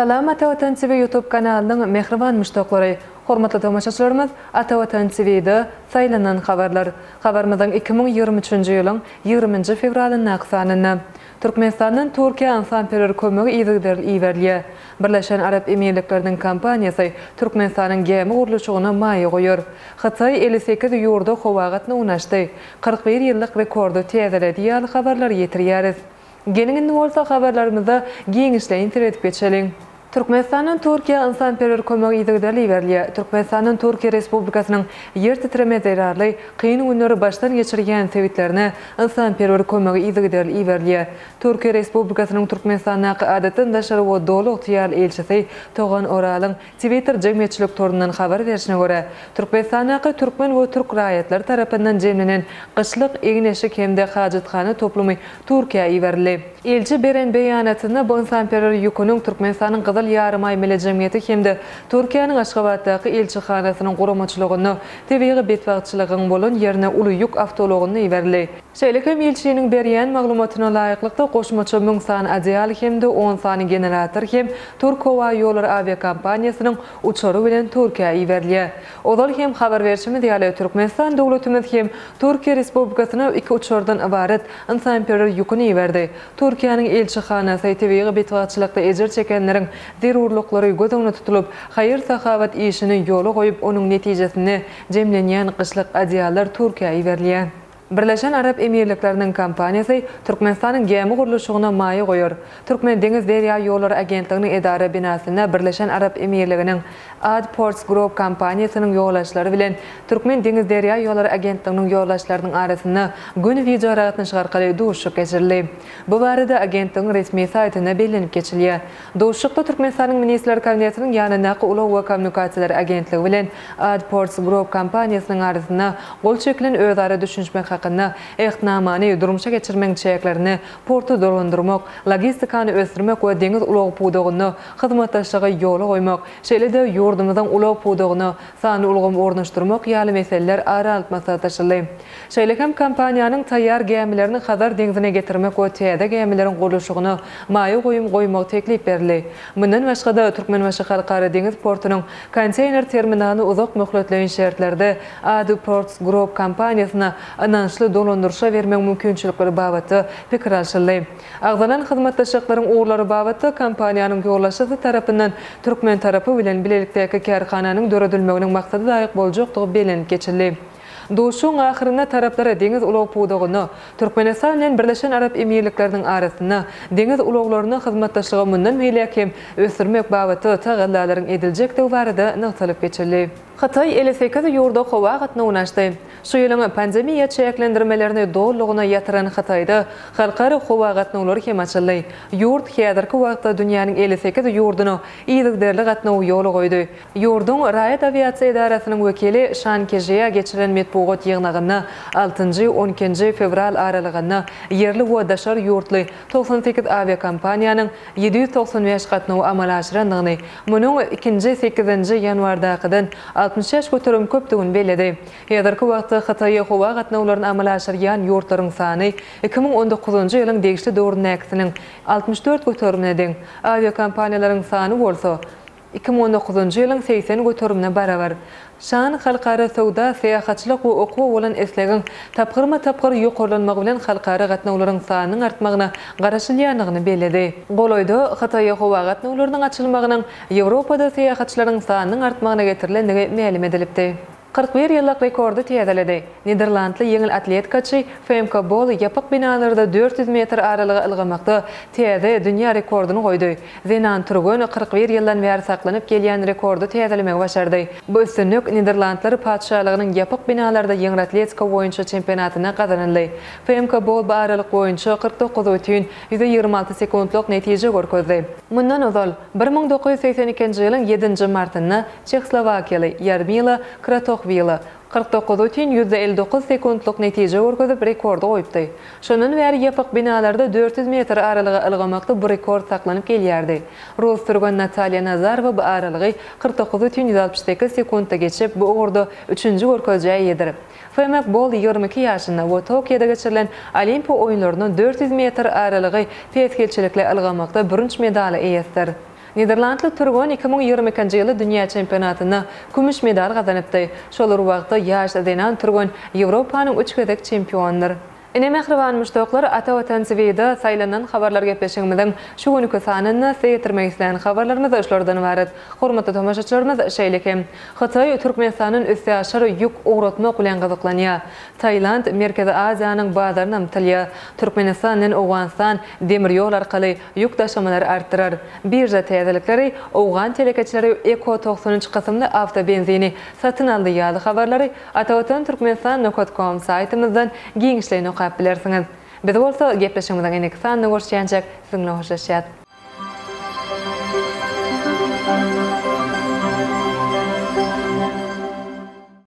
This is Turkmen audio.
Salam Ata Watan TV YouTube kanalynyň mähriban muşdaklary! Hormatly tomaşaçylarymyz Ata Watan TV-de saýlanan habarlar. Habarymyzyň 2023-nji ýylyň 20-nji fewralyndaky sanynda. Türkmenistandan Türkiýä ynsanperwer kömegi yzygiderli iberilýär. Birleşen Arap Emirlikleriniň kompaniýasy Türkmenistanyň gämi gurluşygyna maýa goýar. Hytaý 58 ýurda howa gatnawyny açdy. 41 ýyllyk rekordy täzeledi ýaly habarlary ýetirýäris. Geliň indi bolsa habarlarymyza giňişleýin seredip geçeliň. Türkmenistandan Türkiýä ynsanperwer kömegi yzygiderli iberilýär. Türkmenistandan Türkiýe Respublikasynyň ýer titreme zerarly kyn günleri başdan geçirýän sebitlerine ynsanperwer kömegi yzygiderli iberilýär. Türkiýe Respublikasynyň Türkmenistandaky Adatdan daşary we Doly ygtyýarly ilçisi Togan Oralyň Twitter jemgyýetçilik torundan habar berşine görä, Türkmenistandaky türkmen we türk raýatlary tarapyndan jemlenen gyşlyk egin-eşik hem-de hajathana toplumy Türkiýä iberildi. Ilçi beren beýanatynda bu ynsanperwer ýüküniň Türkmenistanyň Gyzyl Ýarymaý Milli jemgyýeti hem-de Türkiýäniň Aşgabatdaky ilçihanasynyň guramaçylygynda tebigy betbagtçylygyň bolan ýerine uly ýük awtoulagynda iberildi. Şeýle hem ilçiniň berýän maglumatyna laýyklykda, goşmaça 1000 sany adeal hem-de on sany generator hem Türk howa ýollary awiakompaniýasynyň uçary bilen Türkiýä iberilýär. Ozal hem habar berşimiz ýaly, Türkmenistan döwletimiz hem Türkiýe Respublikasyna iki uçardan ybarat ynsanperwer ýüküni iberdi. Türkiýäniň ilçihanasy tebigy betbagtçylykda ejir çekenleriň zerurlyklary göz öňünde tutulyp, haýyr-sahawat işini ýola goýup, onuň netijesinde jemlenýän gyşlyk adeallar Türkiýä iberilýär. Birleşen Arap Emirlikleriniň kompaniýasy Türkmenistanyň gämi gurluşygyna maýa goýar. Türkmen deňiz derýa ýollary agentliginiň edara binasynda Birleşen Arap Emirliginiň Ad Ports Group kompaniýasynyň ýolbaşçylary bilen Türkmen deňiz derýa ýollary agentliginiň ýolbaşçylarynyň arasynda göni wideoaragatnaşyk arkaly duşuşyk geçirildi. Bu barada agentligiň resmi saýtynda bellenip geçilýär. Duşuşykda Türkmenistanyň Ministrler Kabinetiniň ýanyndaky Ulag we kommunikasiýalar agentligi bilen Ad Ports Group kompaniýasynyň arasynda gol çekilen özara düşünişmek hakynda Ähtnamany durmuşa geçirmegiň çäklerinde porty dolandyrmak, logistikany ösdürmek we deňiz ulagy pudagynda hyzmatdaşlygy ýola goýmak, şeýle-de ýurdumyzyň ulag pudagyna sanly ulgamy ornaşdyrmak ýaly meseleler ara alyp maslahatlaşyldy. Şeýle hem kompaniýanyň taýýar gämilerini Hazar deňzine getirmek we täze gämileriň gurluşygyna maýa goýum goýmagy teklip berildi. Mundan başga-da, Türkmenbaşy Halkara deňiz portunyň konteýner terminalyny uzak möhletleýin şertlerde AD Ports Group kompaniýasyna ynançly dolandyryşa bermegiň mümkinçilikleri babatda pikir alşyldy. Agzalan hyzmatdaşlyklaryň ugurlary babatda kompaniýanyň ýolbaşçysy tarapyndan türkmen tarapy bilen bilelikdäki kärhananyň döredilmeginiň maksada laýyk boljakdygy bellenip geçildi. Duşuşygyň ahyrynda taraplar deňiz ulag pudagynda Türkmenistan bilen Birleşen Arap Emirlikleriniň arasynda deňiz ulaglarynda hyzmatdaşlygy mundan beýläk hem ösdürmek babatda tagallalaryň ediljekdigi barada nygtalyp geçildi. Hytaý 58 ýurda howa gatnawyny açdy. Şu ýylyň pandemiýa çäklendirmelerini dolulygyna ýatyran Hytaýda halkara howa gatnawlary hem açyldy. Ýurt häzirki wagtda dünýäniň 58 ýurduna yzygiderli gatnawy ýola goýdy. Ýurduň Raýat awiasiýa edarasynyň wekili Şan Kežia geçiren metbugat ýygnagynda altynjy, on ikinji fewral aralygynda ýerli we daşary ýurtly 98 awiakompaniýanyň 795 gatnawy amala aşyrandygyny, munuň ikinji, sekizinji ýanwardakydan 65% köpdügini belledi. Häzirki wagtda Hytaýa howa gatnawlaryny amala aşyrýan ýurtlaryň sany 2019-njy ýylyň degişli döwründäkisiniň 64 göterimine deň, awiakompaniýalaryň sany bolsa, 2019-njy ýylyň 80 göterimine barabar. Şan halkara söwda, syýahatçylyk we okuwa bolan islegiň tapgyrma-tapgyr ýokarlanmagy bilen halkara gatnawlaryň sanynyň artmagyna garaşylýandygyny belledi. Golaýda Hytaýa howa gatnawlarynyň açylmagynyň Ýewropada syýahatçylaryň sanynyň artmagyna getirilendigi mälim edilipdi. 41 ýyllyk rekordy täzeledi. Niderlandly ýeňil atletikaçy Femke Bol ýapyk binalarda 400 metr aralyga ylgamakda täze dünýä rekordyny goýdy. Zenan türgen 41 ýyldan bäri saklanyp gelýän rekordy täzelemegi başardy. Bu üstünlik Niderlandlar Patyşalygynyň ýapyk binalarda ýeňil atletika boýunça çempionatynda gazanyldy. Femke Bol bu aralyk boýunça 49 bütin 126 sekuntlyk netije görkezdi. Mundan ozal, 1982-nji ýylyň ýedinji martynda Çehoslowakiýaly Ýarmila Kratohwila 49,59 sekuntlyk netije görkezip, rekordy goýupdy. Şondan bäri ýapyk binalarda 400 metr aralyga ylgamakda bu rekord saklanyp gelýärdi. Rus türgen Natalýa Nazarowa bu aralygy 49,168 sekuntda geçip, bu ugurda üçünji görkezijä eýedir. Femek Bol 22 ýaşynda we Tokioda geçirilen Olimpiýa oýunlarynda 400 metr aralygy päsgelçilikli ylgamakda bürünç medala eýesidir. Niderlandly türgen 2022-nji ýylda dünýä çempionatynda kümüş medal gazanypdy. Şol bir wagtda ýaş zenan türgen Ýewropanyň üç gezek çempionydyr. Ine mähriban muşdaklar Ata Watan TVda saýlanan habarlar gepleşigimiziň şu günki sanynda size ýetirmek islän habarlarymyz şulardan ybarat. Hormatly tomaşaçylarymyz şeýle hem Hytaý Türkmenistandan üstaşyr ýük ugratmak bilen gyzyklanýar. Tailand Merkezi Aziýanyň bazaryna ymtylýar. Türkmenistan bilen Owganystan demir ýol arkaly ýük daşamalary artdyrar. Birža täzelikleri Owgan telekeçileri Eko 93 kysymly awtobenzini satyn aldy ýaly habarlary Atavatan Türkmenistan nokat kom saýtymyzdan giňişleýin okap bilersiňiz. Biz bolsa gepleşigimiziň indiki sanynda görüşýänçäk siziň bilen hoşlaşýas.